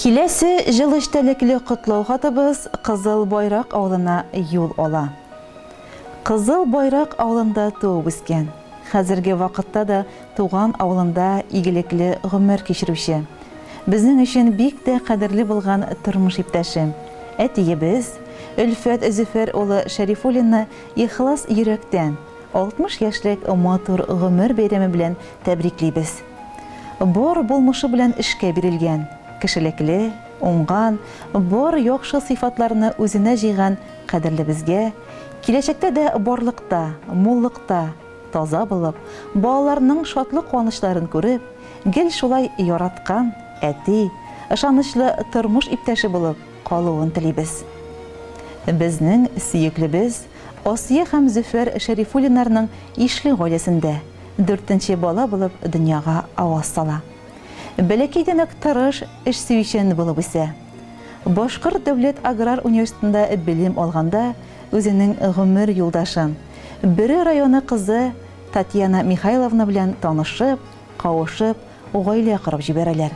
Киләсе җылы эчтәлекле котлау хатыбыз Кызыл Байрак авылына юл ала. Кызыл Байрак авылында туып үскән, хәзерге вакытта да туган авылында игелекле гомер кичерүче, безнең өчен бик тә кадерле булган тормыш иптәшем, әтиебез Өлфәт Зөфәр улы Шәрифуллинны ихлас йөрәктән 60 яшьлек матур гомер бәйрәме белән тәбриклибез. Бар булмышы белән эшкә бирелгән, кешелекле, уңган, бар яхшы сыйфатларны үзенә җыйган кадерлебезгә, киләчәктә дә барлыкта, муллыкта, таза булып, балаларының шатлык-куанычларын күреп, гел шулай яраткан әти, ышанычлы тормыш иптәше булып калуын телибез. Безнең сөеклебез Асия һәм Зөфәр Шәрифуллиннарның ишле гаиләсендә дүртенче бала булып дөньяга аваз сала. Бәләкәйдән үк тырыш, эш сөючән булып үсә. Башкорт дәүләт аграр университетында белем алганда үзенең гомер юлдашын, Бөре районы кызы Татьяна Михайловна белән танышып, кавышып, гаилә корып җибәрәләр.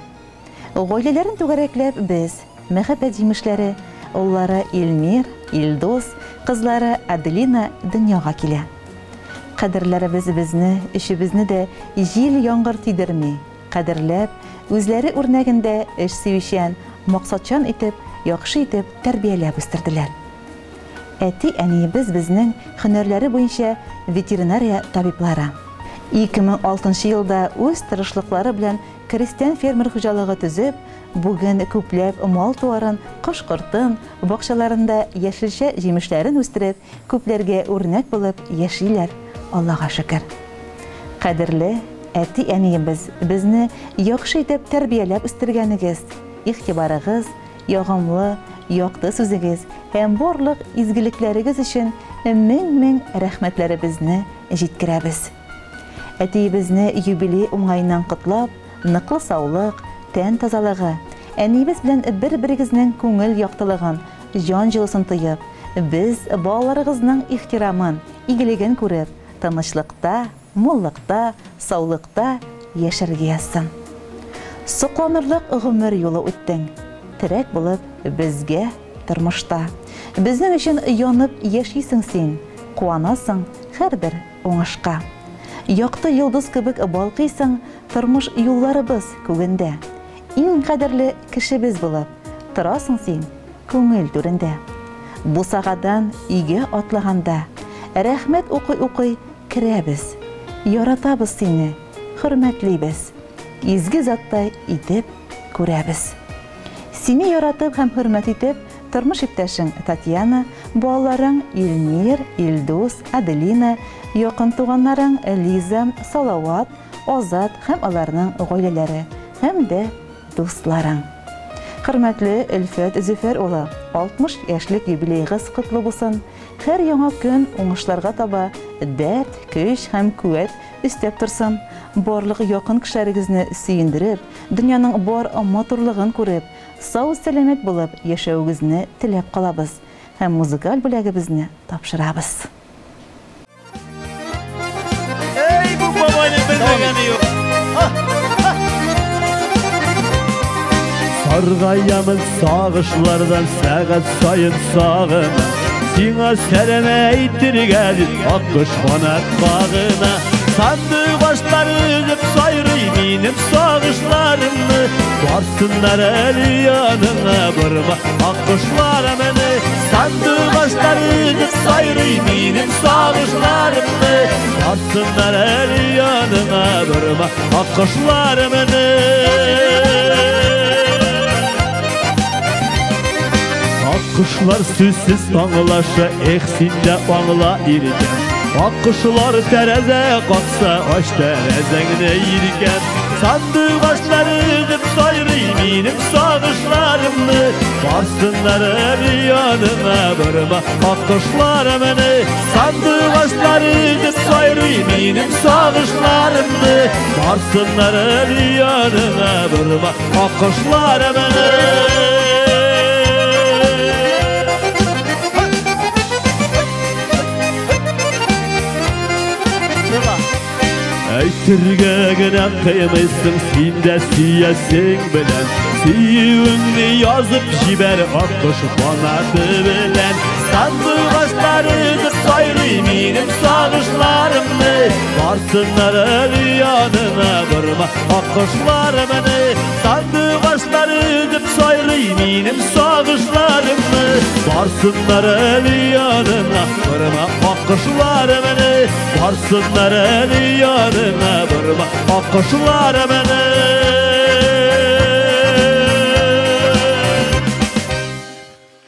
Гаиләләрен түгәрәкләп без, мәхәббәт җимешләре, уллары Илмир, Илдус, кызлары Аделина дөньяга килә. Кадерләребез безне, өчебезне дә җил-яңгыр тидерми, кадерләп, үзләре үрнәгендә эш сөючән, максатчан итеп, яхшы итеп тәрбияләп үстерделәр. Әти-әниебез безнең һөнәрләре буенча ветеринария табиблары. 2006 нчы елда үз тырышлыклары белән крестьян-фермер хуҗалыгы төзеп, бүген күпләп мал-туарын, кош-кортын, бакчаларында яшелчә-җимешләрен үстереп, күпләргә үрнәк булып яшиләр, Аллага шөкер. Кадерле әти-әниебез, безне яхшы итеп тәрбияләп үстергәнегез, игътибарыгыз, ягымлы, якты сүзегез һәм барлык изгелекләрегез өчен мең-мең рәхмәтләребезне җиткерәбез. Әтиебезне юбилей уңаеннан котлап, ныклы саулык, тән тазалыгы, әниебез белән бер-берегезнең күңел яктылыгын, җан җылысын тоеп, без, балаларыгызның ихтирамын, игелеген күреп, тынычлыкта, муллыкта, саулыкта яшәргә язсын. Сокланырлык гомер юлы үттең, терәк булып безгә тормышта. Безнең өчен янып яшисең син, куанасың һәрбер уңышка. Якты йолдыз кебек балкыйсың тормыш юлларыбыз күгендә. Иң кадерле кешебез булып, торасың син күңел түрендә. Бусагадан өйгә атлаганда, рәхмәт укый-укый керәбез. Яратабыз сине, хөрмәтлибез, изге заттай итеп күрәбез. Сине яратып һәм хөрмәт итеп, тормыш иптәшең Татьяна, балаларың Илмир, Илдус, Аделина, якын туганнарың Лиза, Салават, Азат һәм аларның гаиләләре һәм дә дусларың. Хөрмәтле Өлфәт Зөфәр улы, 60 яшьлек юбилеегыз котлы булсын! Һәр яңа көн уңышларга таба дәрт, көч һәм куәт өстәп торсын. Барлык якын кешеләрегезне сөендереп, дөньяның бар матурлыгын күреп, сау-сәламәт булып яшәвегезне теләп калабыз һәм музыкаль бүләгебезне тапшырабыз. Эй, бу бабайны белмәгәне юк. Саргаямын сагышлардан сәгать саен сагына. Сиңа сәлам әйтергә дип аккош канат кагына. Сандугачлар өзеп сайрый минем сагышларымны. Барсыннар әле яныңа борма аккошларымны. Сандугачлар өзеп сайрый минем сагышларымны. Барсыннар әле яныңа борма аккошларымны. Аккошлар сүзсез аңлаша, эх син дә аңла иркәм. Аккошлар тәрәзә какса, ач тәрәзәңне иркәм. Сандугачлар өзеп сайрый минем сагышларымны. Барсыннар әле яныңа борма аккошларымны. Сандугачлар өзеп сайрый минем сагышларымны. Барсыннар әле яныңа борма аккошларымны. Әйтергә генә кыймыйсың, син дә сөясең белән. Сөюеңне язып җибәр аккош канаты белән. Сандугачлар өзеп сайрый минем сагышларымны. Барсыннар әле янына, барма аккошларымны. Сандугачлар өзеп сайрый минем сагышларымны. Барсыннар әле янына, барма аккошларымны. Барсыннар әле янына, барма аккошларымны.